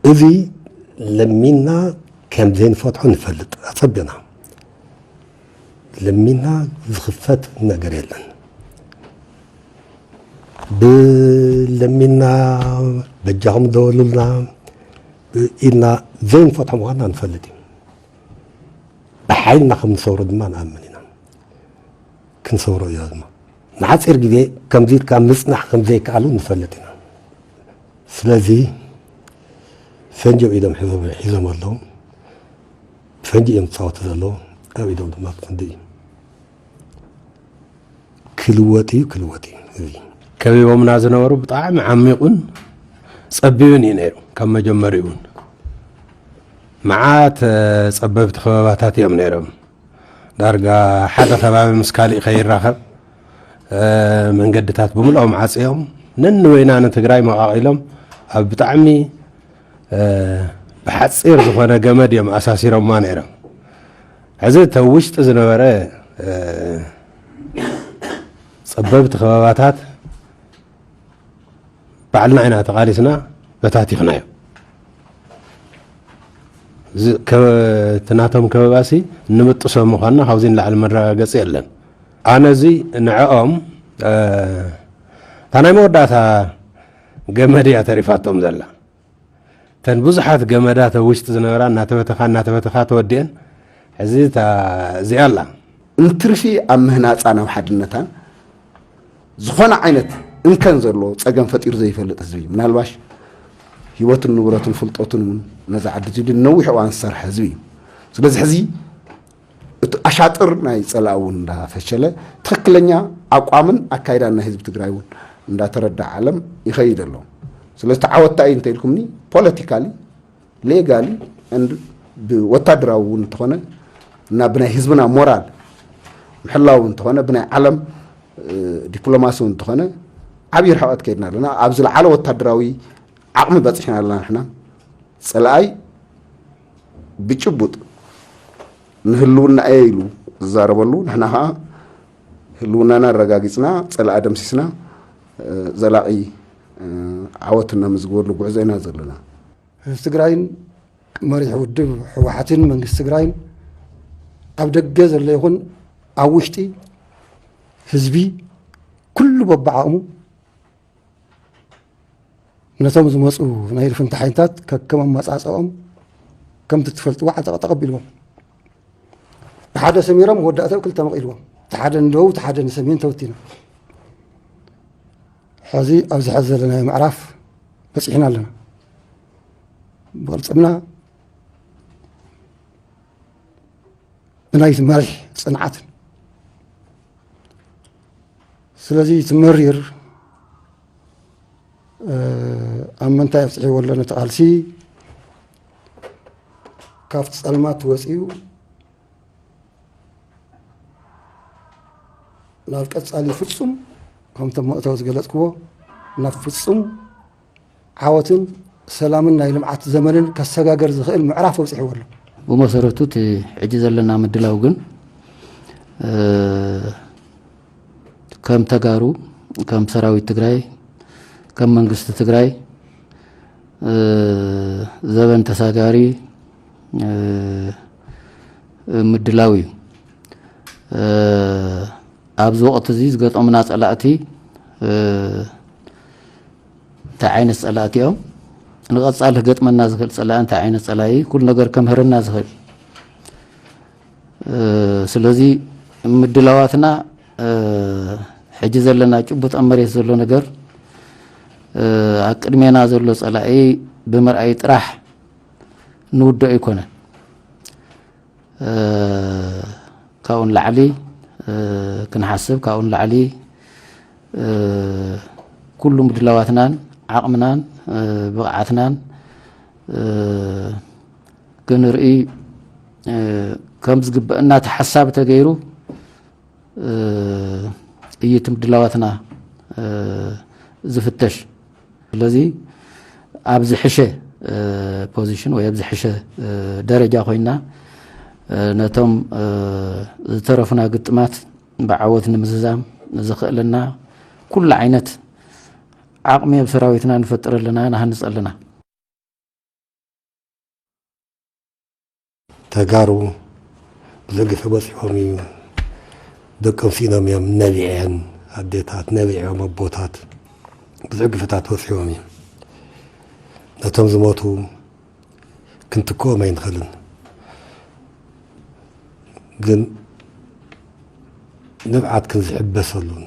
እዚ ለሚና ከም ዘይንፈትሖ ንፈልጥ ኣጸቢቕና። ለሚና ዝኽፈት ነገር የለን። ብለሚና በጃኹም ደወሉልና ኢልና ዘይንፈትሖ ምዃንና ንፈልጥ እዩ። ብሓይልና ከም ንሰብሮ ድማ ንኣምን ኢና። ክንሰብሮ እዩ ድማ። ንሓጺር ግዜ ከምዚ ኢልካ ምጽናሕ ከም ዘይከኣሉ ንፈልጥ ኢና። ስለዚ ፈንጂ ኣብ ኢዶም ሒዞም፣ ሒዞም ኣለዉ። ፈንጂ እዮም ዝጻወቱ ዘለዉ። ኣብ ኢዶም ድማ ፈንጂ እዩ። ክልወጥ እዩ፣ ክልወጥ እዩ። እዚ ከቢቦምና ዝነበሩ ብጣዕሚ ዓሚቑን ጸቢብን እዩ ነይሩ። ካብ መጀመሪኡ እውን መዓት፣ እ፣ ጸበብቲ ከበባታት እዮም ነይሮም። ዳርጋ ሓደ ከባቢ ምስ ካሊእ ከይራኸብ፣ እ፣ መንገድታት ብምልኦም ዓጽዮም፣ ነንወይና ንትግራይ መቓቒሎም ኣብ ብጣዕሚ፣ እ፣ ብሓጺር ዝኾነ ገመድ እዮም ኣሳሲሮምዋ ነይሮም። ሕዚ እቲ ኣብ ውሽጢ ዝነበረ፣ እ፣ ጸበብቲ ከበባታት ባዕልና ኢና ተቓሊስና በታቲኽናዮ። እዚ ከ-፣ እቲ ናቶም ከበባሲ እንብጥሶ ምዃንና ካብዚ ንላዕሊ መረጋገጺ የለን። ኣነ እዚ ንዕኦም፣ እ፣ እታ ናይ መወዳእታ ገመድ እያ ተሪፋቶም ዘላ። እተን ብዙሓት ገመዳት ኣብ ውሽጢ ዝነበራ እናተበተኻ፣ እናተበተኻ ተወዲአን። ሕዚ እታ እዚኣ ኣላ። እንትርፊ ኣብ ምህናጻን ኣብ ሓድነታን ዝኾነ ዓይነት እንከን ዘለዎ ጸገም ፈጢሩ ዘይፈልጥ ህዝቢ እዩ። ምናልባሽ ህይወቱን ንብረቱን ፍልጠቱን እውን ነዛ ዓዲ እዚኣ ነዊሕ እዋን ዝሰርሐ ህዝቢ እዩ። ስለዚ ሕዚ እቲ ኣሻጥር ናይ ጸላኢ እውን እንዳፈሸለ፣ ትኽክለኛ ኣቋምን ኣካይዳን ናይ ህዝቢ ትግራይ እውን እንዳተረዳ ዓለም ይኸይድ ኣሎ። ስለዚ እቲ ዓወት እንታይ እዩ እንተኢልኩምኒ፣ ፖለቲካሊ፣ ሌጋሊ፣ and ብወታደራዊ እውን እንተኾነ እና ብናይ ህዝብና ሞራል ምሕላው እንተኾነ፣ ብናይ ዓለም፣ እ፣ ዲፕሎማሲ እውን እንተኾነ፣ ዓብዪ ርሕቐት ከይድና ኣለና። ኣብ ዝለዓለ ወታደራዊ ዓቕሚ በፂሕና ኣለና። ንሕና ጸላኣይ ብጭቡጥ ንህልውና እየ ኢሉ ዝዛረበሉ፣ ንሕና ኸዓ ህልውናና ኣረጋጊጽና፣ ጸላኢ ደምሲስና፣ እ፣ ዘላቒ፣ እ፣ ዓወት እናመዝግበሉ ጉዕዞ ኢና ዘለና። ህዝቢ ትግራይን መሪሕ ውድብ ህወሓትን መንግስቲ ትግራይን ኣብ ደገ ዘሎ ይኹን ኣብ ውሽጢ ህዝቢ ኩሉ በብዓቕሙ ነቶም ዝመፁ ናይ ልፍንቲ ሓይልታት ከከም ኣመፃፅኦም ከምቲ ትፈልጥዎ ዓጠቕ ጠቕ ኣቢልዎም። ብሓደ ሰሚሮም መወዳእትኦም ክልተ መቒልዎም። እቲ ሓደ ንደቡብ፣ እቲ ሓደ ንሰሜን ተበቲኖም። ሕዚ ኣብዚ ሕዚ ዘለናዮ ምዕራፍ በፂሕና ኣለና። ብቕልፅምና ብናይ መሪሕ ፅንዓትን። ስለዚ እቲ መሪር፣ እ፣ ኣብ ምንታይ ኣብፅሕዎ ኣሎ ነቲ ቃልሲ፣ ካብቲ ፀልማት ወፂኡ ናብ ቀፃሊ ፍፁም፣ ከምቶም መእተዊ ዝገለፅክዎ፣ ናብ ፍፁም ዓወትን ሰላምን ናይ ልምዓት ዘመንን ከሰጋገር ዝኽእል ምዕራፍ ኣብፂሕዎ ኣሎ። ብመሰረቱ እቲ ሕጂ ዘለና ምድላው ግን፣ እ፣ ከም ተጋሩ፣ ከም ሰራዊት ትግራይ፣ ከም መንግስቲ ትግራይ፣ እ፣ ዘበን ተሳጋሪ፣ እ፣ ምድላው እዩ። እ፣ ኣብዚ ወቕቲ እዚ ዝገጠሙና ጸላእቲ፣ እ፣ እንታይ ዓይነት ጸላእቲ እዮም? ንቐጻሊ ክገጥመና ዝኽእል ጸላኢ እንታይ ዓይነት ጸላኢ እዩ? ኩሉ ነገር ከምህረና ዝኽእል። እ፣ ስለዚ ምድላዋትና፣ እ፣ ሕጂ ዘለና ጭቡጥ ኣብ መሬት ዘሎ ነገር፣ እ፣ ኣብ ቅድሜና ዘሎ ጸላኢ ብምርኣይ ጥራሕ ንውድኦ ኣይኮነን። እ፣ ካብኡ ንላዕሊ፣ እ፣ ክንሓስብ፣ ካብኡ ንላዕሊ፣ እ፣ ኩሉ ምድላዋትናን ዓቕምናን፣ እ፣ ብቕዓትናን፣ እ፣ ክንርኢ፣ እ፣ ከም ዝግበአና እቲ ሓሳብ ተገይሩ፣ እ፣ ጥይት ምድላዋትና፣ እ፣ ዝፍተሽ። ስለዚ ኣብ ዝሕሸ፣ እ፣ ፖዚሽን ወይ ኣብ ዝሕሸ፣ እ፣ ደረጃ ኮይና፣ እ፣ ነቶም፣ እ፣ ዝተረፉና ግጥማት ብዓወት ንምዝዛም ዘኽእለና ኩሉ ዓይነት ዓቕሚ ኣብ ሰራዊትና ንፈጥር ኣለና፣ ንሃንጽ ኣለና። ተጋሩ ብዙሕ ግፈ በፂሖም እዩ። ደቆም ስኢኖም እዮም። ነቢዐን ኣዴታት፣ ነቢዖም ኣቦታት ብዙሕ ግፈታት በፂሖም እዩ። ነቶም ዝሞቱ ክንትክኦም ኣይንኽእልን፣ ግን ንብዓት ክንዝሕበሰሉን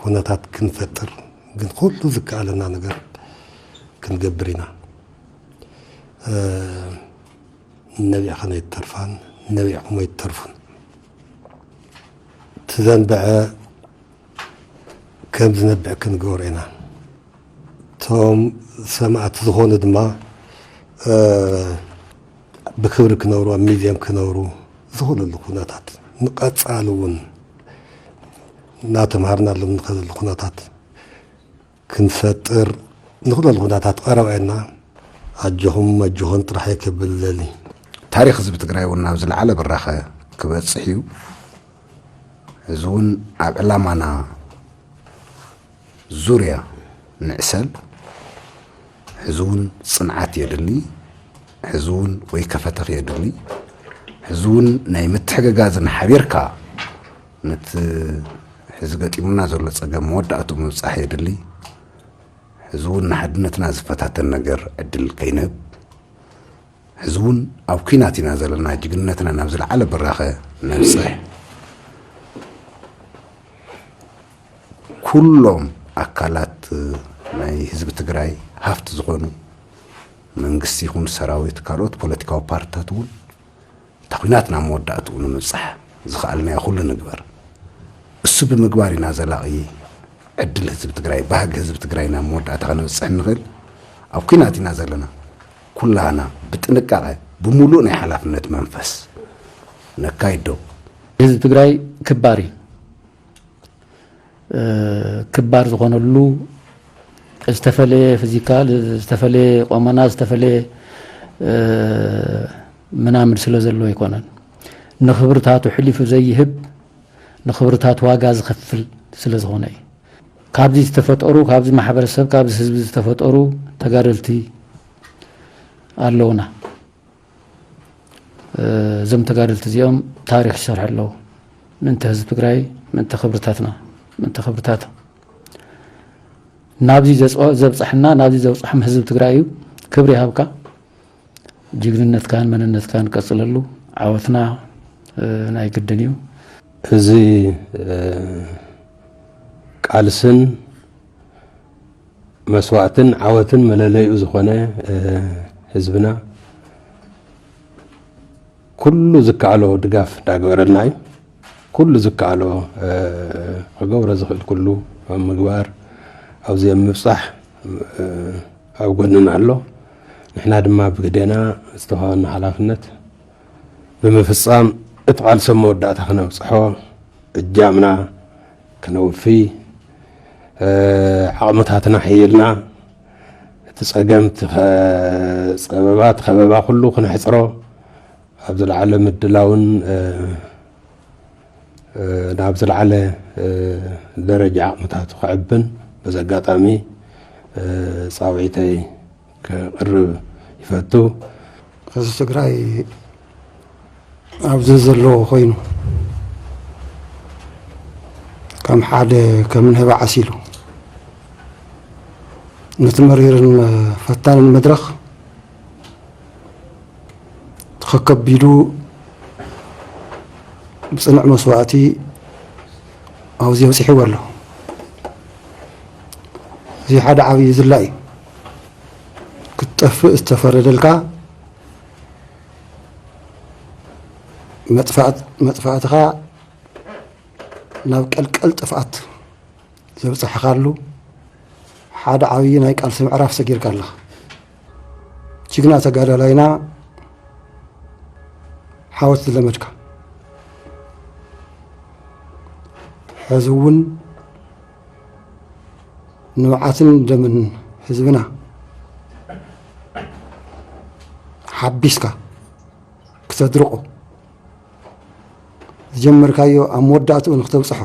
ኩነታት ክንፈጥር ግን ኩሉ ዝከኣለና ነገር ክንገብር ኢና። ነቢዕኸን ኣይትተርፋን፣ ነቢዕኹም ኣይትተርፉን። እቲ ዘንበዐ ከም ዝነብዕ ክንገብሮ ኢና። እቶም ሰማእቲ ዝኾኑ ድማ ብክብሪ ክነብሩ፣ ኣብ ሚዚየም ክነብሩ ዝኽእልሉ ኩነታት፣ ንቐፃሊ እውን እናተምሃርናሎም ንኸደሉ ኩነታት ክንፈጥር ንኽእለሉ ኩነታት ቀረባ ኢና። ኣጆኹም ኣጆኹም ጥራሕ እየ ክብል ደሊ። ታሪኽ ህዝቢ ትግራይ እውን ናብ ዝለዓለ ብራኸ ክበፅሕ እዩ። እዚ እውን ኣብ ዕላማና ዙርያ ንዕሰል። ሕዚ እውን ፅንዓት የድሊ። ሕዚ እውን ወይ ከፈተኽ የድሊ። ሕዚ እውን ናይ ምትሕግጋዝን ሓቢርካ ነቲ ሕዚ ገጢሙና ዘሎ ፀገም መወዳእትኡ ምብፃሕ የድሊ። ሕዚ እውን ንሓድነትና ዝፈታተን ነገር ዕድል ከይንህብ፣ ሕዚ እውን ኣብ ኲናት ኢና ዘለና፣ ጅግንነትና ናብ ዝለዓለ ብራኸ ነብፅሕ። ኩሎም ኣካላት ናይ ህዝቢ ትግራይ ሃፍቲ ዝኾኑ መንግስቲ ይኹን ሰራዊት፣ ካልኦት ፖለቲካዊ ፓርትታት እውን እታ ኲናት ናብ መወዳእትኡ ንምብፃሕ ዝኸኣልናዮ ኩሉ ንግበር። እሱ ብምግባር ኢና ዘላቒ ዕድል ህዝቢ ትግራይ፣ ባህጊ ህዝቢ ትግራይ ናብ መወዳእታ ከነብፅሕ እንኽእል። ኣብ ኲናት ኢና ዘለና። ኩላህና ብጥንቃቐ፣ ብምሉእ ናይ ሓላፍነት መንፈስ ነካይዶ። ህዝቢ ትግራይ ክባር እዩ። ክባር ዝኾነሉ ዝተፈለየ ፊዚካል፣ ዝተፈለየ ቆመና፣ ዝተፈለየ ምናምን ስለ ዘለዎ ኣይኮነን። ንኽብርታቱ ሕሊፉ ዘይህብ፣ ንኽብርታቱ ዋጋ ዝኸፍል ስለ ዝኾነ እዩ። ካብዚ ዝተፈጠሩ፣ ካብዚ ማሕበረሰብ፣ ካብዚ ህዝቢ ዝተፈጠሩ ተጋደልቲ ኣለውና። እዞም ተጋደልቲ እዚኦም ታሪኽ ይሰርሑ ኣለዉ። ምእንቲ ህዝቢ ትግራይ፣ ምእንቲ ክብርታትና፣ ምእንቲ ክብርታቶም። ናብዚ ዘጽ-፣ ዘብጽሐና፣ ናብዚ ዘብጽሖም ህዝቢ ትግራይ እዩ። ክብሪ ይሃብካ። ጅግንነትካን መንነትካን ቀጽለሉ። ዓወትና፣ እ፣ ናይ ግድን እዩ። እዚ፣ እ፣ ቃልስን መስዋእትን ዓወትን መለለይኡ ዝኾነ፣ እ፣ ህዝብና ኩሉ ዝከኣሎ ድጋፍ እንዳገበረልና እዩ። ኩሉ ዝከኣሎ፣ እ፣ ክገብሮ ዝኽእል ኩሉ ኣብ ምግባር፣ ኣብዚ ኣብ ምብጻሕ፣ እ፣ ኣብ ጎንና ኣሎ። ንሕና ድማ ብግዴና ዝተዋህበና ሓላፍነት ብምፍጻም እቲ ቃልሲ ኣብ መወዳእታ ክነብጽሖ እጃምና ክነውፊ፣ እ፣ ዓቕምታትና ሕይልና፣ እቲ ጸገም፣ እቲ ኸ-፣ ጸበባ፣ እቲ ከበባ ኩሉ ክነሕጽሮ ኣብ ዝለዓለ ምድላውን፣ እ፣ እ፣ ናብ ዝለዓለ፣ እ፣ ደረጃ ዓቕምታቱ ክዕብን በዚ ኣጋጣሚ፣ እ፣ ጻውዒተይ ከቕርብ ይፈቱ። ህዝቢ ትግራይ ኣብዚ ዘሎ ኮይኑ ከም ሓደ ከም ንህቢ ዓሲሉ ነቲ መሪርን ፈታንን መድረኽ ተኸከቢዱ ብጽኑዕ መስዋእቲ ኣብዚ ኣብጺሕዎ ኣሎ። እዚ ሓደ ዓብዪ ዝላ እዩ። ክትጠፍእ ዝተፈረደልካ መጥፋእት-፣ መጥፋእትኻ ናብ ቀልቀል ጥፍኣት ዘብጽሕኻሉ ሓደ ዓብዪ ናይ ቃልሲ ምዕራፍ ሰጊርካ ኣለኻ። ጅግና ተጋዳላይና ሓወት ዝለመድካ፣ ሕዚ እውን ንብዓትን ደምን ህዝብና ሓቢስካ ክተድርቆ ዝጀመርካዮ ኣብ መወዳእትኡ ንክተብጽሖ፣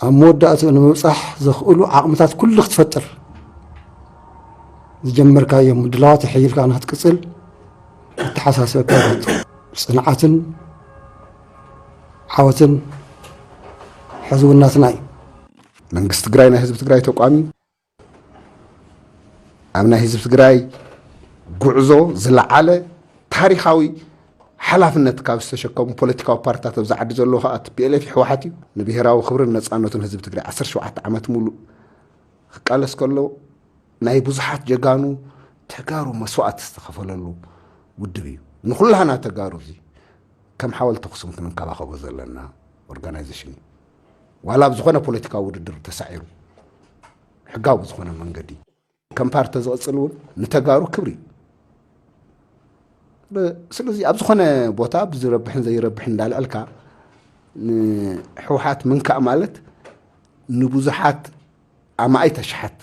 ኣብ መወዳእትኡ ንምብጻሕ ዘኽእሉ ዓቕምታት ኩሉ ክትፈጥር ዝጀመርካዮ ምድላዋት ኣሕይልካ ንክትቅጽል ክተሓሳስበካ ይፈቱ። ጽንዓትን ዓወትን ሕዝውናትና እዩ። መንግስቲ ትግራይ ናይ ህዝቢ ትግራይ ተቋም እዩ። ኣብ ናይ ህዝቢ ትግራይ ጉዕዞ ዝለዓለ ታሪኻዊ ሓላፍነት ካብ ዝተሸከሙ ፖለቲካዊ ፓርትታት ኣብዚ ዓዲ ዘለዉ ከዓ ቲ ፒ ኤል ኤፍ ህወሓት እዩ። ንብሄራዊ ክብርን ነፃነቱን ህዝቢ ትግራይ ዓሰርተ ሸውዓተ ዓመት ሙሉእ ክቃለስ ከሎ ናይ ብዙሓት ጀጋኑ ተጋሩ መስዋእቲ ዝተኸፈለሉ ውድብ እዩ። ንኩላህና ተጋሩ እዚ ከም ሓወልቲ ኣኽሱም ክንንከባኸቦ ዘለና ኦርጋናይዜሽን እዩ። ዋላ ኣብ ዝኾነ ፖለቲካዊ ውድድር ተሳዒሩ ሕጋዊ ብዝኾነ መንገዲ ከም ፓርቲ ተዝቕጽል እውን ንተጋሩ ክብሪ እዩ። ስለዚ ኣብ ዝኾነ ቦታ ብዝረብሕን ዘይረብሕን እንዳልዐልካ ንሕወሓት ምንካእ ማለት ንብዙሓት ኣማኢት ኣሽሓት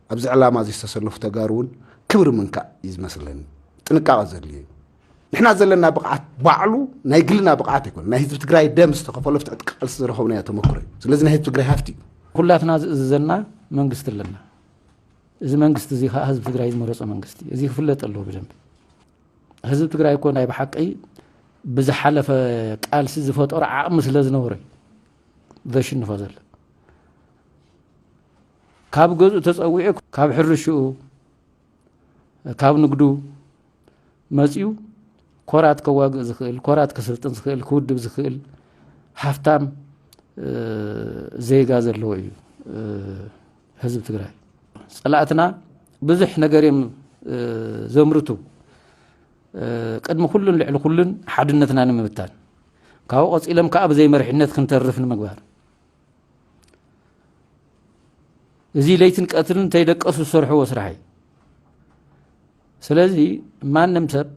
ኣብዚ ዕላማ እዚ ዝተሰለፉ ተጋሩ እውን ክብሪ ምንካእ እዩ ዝመስለኒ። ጥንቃቐ ዘድልዮ እዩ። ንሕና ዘለና ብቕዓት ባዕሉ ናይ ግልና ብቕዓት ኣይኮነ፣ ናይ ህዝቢ ትግራይ ደም ዝተኸፈሎ ብትዕጥቂ ቃልሲ ዝረኸብናዮ ተመክሮ እዩ። ስለዚ ናይ ህዝቢ ትግራይ ሃፍቲ እዩ። ኩላትና ዝእዝዘና መንግስቲ ኣለና። እዚ መንግስቲ እዚ ከዓ ህዝቢ ትግራይ ዝመረፆ መንግስቲ እዩ። እዚ ክፍለጥ ኣለዎ ብደንብ። ህዝቢ ትግራይ እኮ ናይ ብሓቂ ብዝሓለፈ ቃልሲ ዝፈጠሮ ዓቕሚ ስለ ዝነበረ እዩ ዘሽንፎ ዘሎ። ካብ ገዝኡ ተፀዊዑ ካብ ሕርሽኡ ካብ ንግዱ መፂኡ ኮራት ከዋግእ ዝኽእል፣ ኮራት ከስልጥን ዝኽእል፣ ክውድብ ዝኽእል ሃፍታም ዜጋ ዘለዎ እዩ ህዝቢ ትግራይ። ፀላእትና ብዙሕ ነገር እዮም ዘምርቱ። ቅድሚ ኩሉን ልዕሊ ኩሉን ሓድነትና ንምብታን፣ ካብኡ ቀፂሎም ከዓ ብዘይ መሪሕነት ክንተርፍ ንምግባር። እዚ ለይትን ቀትርን እንተይደቀሱ ዝሰርሕዎ ስራሕ እዩ። ስለዚ ማንም ሰብ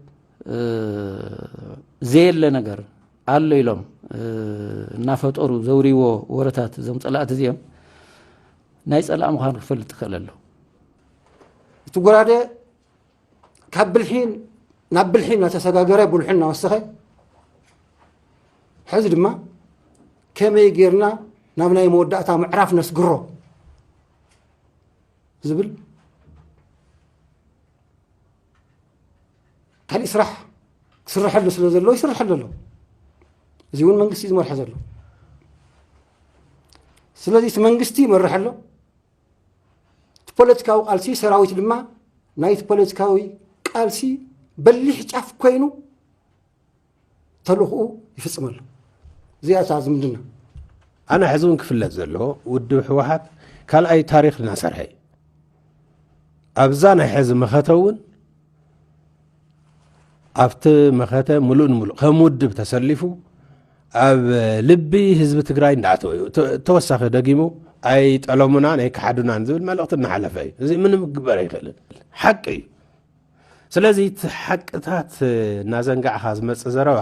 ዘየለ ነገር ኣሎ ኢሎም እናፈጠሩ ዘውርይዎ ወረታት እዞም ፀላእቲ እዚኦም ናይ ፀላእ ምዃኑ ክፈልጥ ይኽእል ኣሎ። እቲ ጎራደ ካብ ብልሒ ናብ ብልሒ እናተሰጋገረ ብልሑ እናወሰኸ፣ ሕዚ ድማ ከመይ ጌርና ናብ ናይ መወዳእታ ምዕራፍ ነስግሮ ዝብል ካሊእ ስራሕ ክስርሐሉ ስለ ዘሎ ይስርሐሉ ኣሎ። እዚ እውን መንግስቲ እዩ ዝመርሖ ዘሎ። ስለዚ እቲ መንግስቲ ይመርሕ ኣሎ። እቲ ፖለቲካዊ ቃልሲ ሰራዊት ድማ ናይቲ ፖለቲካዊ ቃልሲ በሊሕ ጫፍ ኮይኑ ተልእኽኡ ይፍፅም ኣሎ። እዚኣ እታ ዝምድና። ኣነ ሕዚ እውን ክፍለጥ ዘለዎ ውድብ ህወሓት ካልኣይ ታሪኽ እናሰርሐ እዩ። ኣብዛ ናይ ሕዚ መኸተ እውን ኣብቲ መኸተ ሙሉእ ንሙሉእ ከም ውድብ ተሰሊፉ ኣብ ልቢ ህዝቢ ትግራይ እንዳኣተወ እዩ። ተወሳኺ ደጊሙ ኣይጠለሙናን ኣይከሓዱናን ዝብል መልእኽቲ እናሓለፈ እዩ። እዚ ምንም ክግበር ኣይኽእልን ሓቂ እዩ። ስለዚ እቲ ሓቅታት እናዘንጋዕኻ ዝመፅእ ዘረባ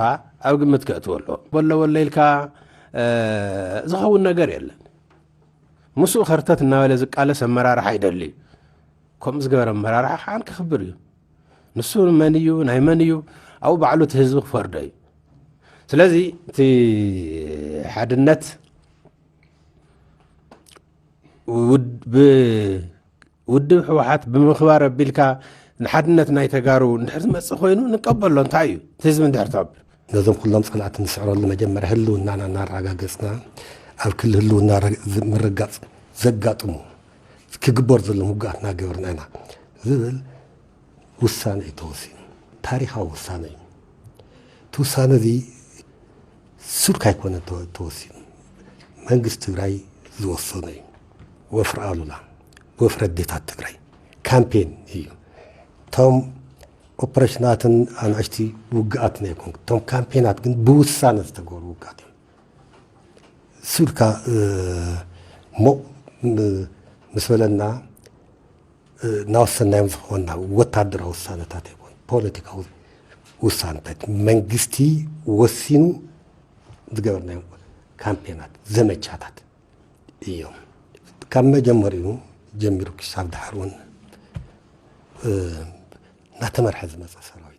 ኣብ ግምት ከእትዎ ኣለዎ። በሎ በሎ ኢልካ ዝኸውን ነገር የለን። ምስኡ ከርተት እናበለ ዝቃለስ ኣመራርሓ ይደሊ እዩ። ከምኡ ዝገበረ ኣመራርሓ ከዓን ክኽብር እዩ። ንሱ መን እዩ ናይ መን እዩ ኣብኡ ባዕሉ እቲ ህዝቢ ክፈርዶ እዩ። ስለዚ እቲ ሓድነት ውድብ ህወሓት ብምኽባር ኣቢልካ ንሓድነት ናይ ተጋሩ እንድሕር ዝመፅእ ኮይኑ ንቀበሎ እንታይ እዩ እቲ ህዝቢ እንድሕር ተቐቢሉ። ነዞም ኩሎም ፀላእቲ ንስዕረሉ መጀመርያ ህልውናና እናረጋገፅና ኣብ ክሊ ህልውና ምርጋፅ ዘጋጥሙ ክግበር ዘሎ ምጉኣት እናገበርና ኢና ዝብል ውሳነ እዩ ተወሲኑ። ታሪኻዊ ውሳነ እዩ። እቲ ውሳነ እዚ ሱልካ ኣይኮነ ተወሲኑ። መንግስቲ ትግራይ ዝወሰኖ እዩ። ወፍሪ ኣሉላ፣ ወፍሪ ኣዴታት ትግራይ ካምፔን እዩ። እቶም ኦፕሬሽናትን ኣናእሽቲ ውግኣትን ኣይኮን። እቶም ካምፔናት ግን ብውሳነ ዝተገብሩ ውግኣት እዮም። ሱልካ ሞቕ ምስ በለና እናወሰናዮም ዝኾንና ወታደራዊ ውሳነታት ኣይኮን፣ ፖለቲካዊ ውሳነታት መንግስቲ ወሲኑ ዝገበርናዮም ካምፔናት፣ ዘመቻታት እዮም። ካብ መጀመሪኡ ጀሚሩ ክሳብ ድሓር እውን እናተመርሐ ዝመፀ ሰራዊት።